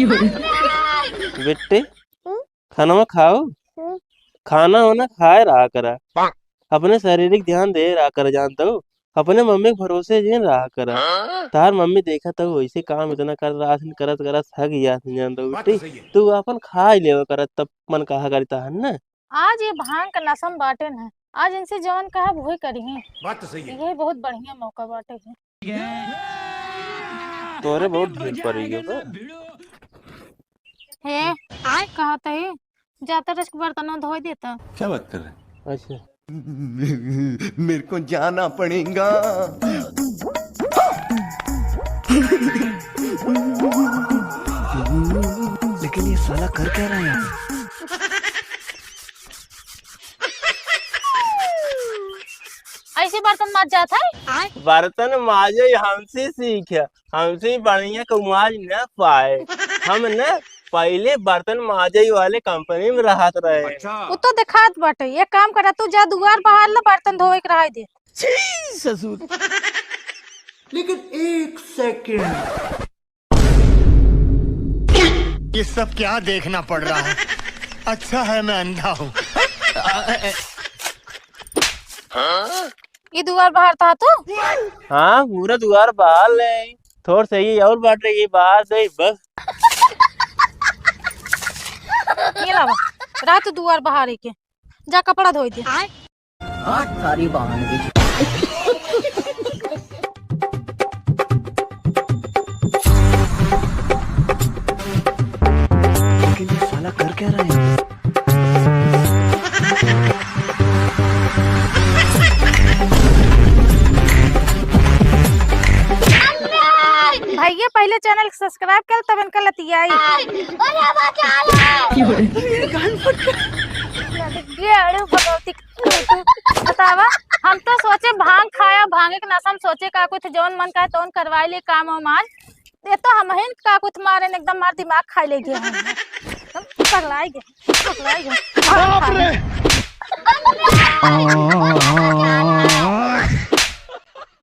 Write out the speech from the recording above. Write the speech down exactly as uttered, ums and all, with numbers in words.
बेटे, हम्म? खाना खाओ। हम्म। खाना वाना खाए रहा करा। अपने शारीरिक ध्यान दे रहा करा, जानत हो? अपने मम्मी के भरोसे जिन रहा करा। हाँ? तार मम्मी देखत हो, वैसे काम इतना कर रहा है, करत करत थक गया है, जानत हो बात तो बेटी? सही है। तू अपन खाए लेवा करा, तब मन कहा करी ताहन ना। आज ये भांग का नशा में बाटे न, आज इनसे जवन कहब वही करिहें। बात तो सही है। यही बहुत बढ़िया मौका बाटे है। तोरे बहुत ढील पड़ी गयो बा। हे, आय कहत है, जाता रस के बर्तन धोई देता। क्या बात कर रहे हैं? अच्छा। मेरे को जाना पड़ेगा। लेकिन ये साला कर क्या रहा है यहाँ? ऐसे बर्तन माज जात है? बर्तन माजे हमसे सीख, हमसे बढ़िया को माज न पाए। हम न पहले बर्तन माजे वाले कंपनी में रहत रहे। अच्छा। वो तो देखात बाटे। एक काम करा, तू जा दुआर बहार ला, बर्तन धोए के रहाई दे। छी ससुर। लेकिन एक सेकंड। ये सब क्या देखना पड़ रहा है? अच्छा है मैं अंधा हूँ। ई दुआर बहारत हा तू? हाँ, पूरा दुआर बहार ले। थोड़ से ये और बाटे, ये बहार दे बस। ये लावा, रहा तू दुआर बहारे के। जा कपड़ा धोई दे। आज सारी बहान गई। लेकिन ये साला कर क्या रहा है? भैया, पहिले channel के subscribe कर, तब इनका लतियाई। अरे, अरे, भगवती, बतावा, हम तो सोचे भांग खाया, भांगे के नशा में सोचे का कुछ जौन मन का तौन करवाई ले काम वाम आज। ये तो हमहिन का कुछ मारे न एकदम मार दिमाग खाई ले गए हैं। एकदम पगलाई गए, पगलाई गए। बाप रे!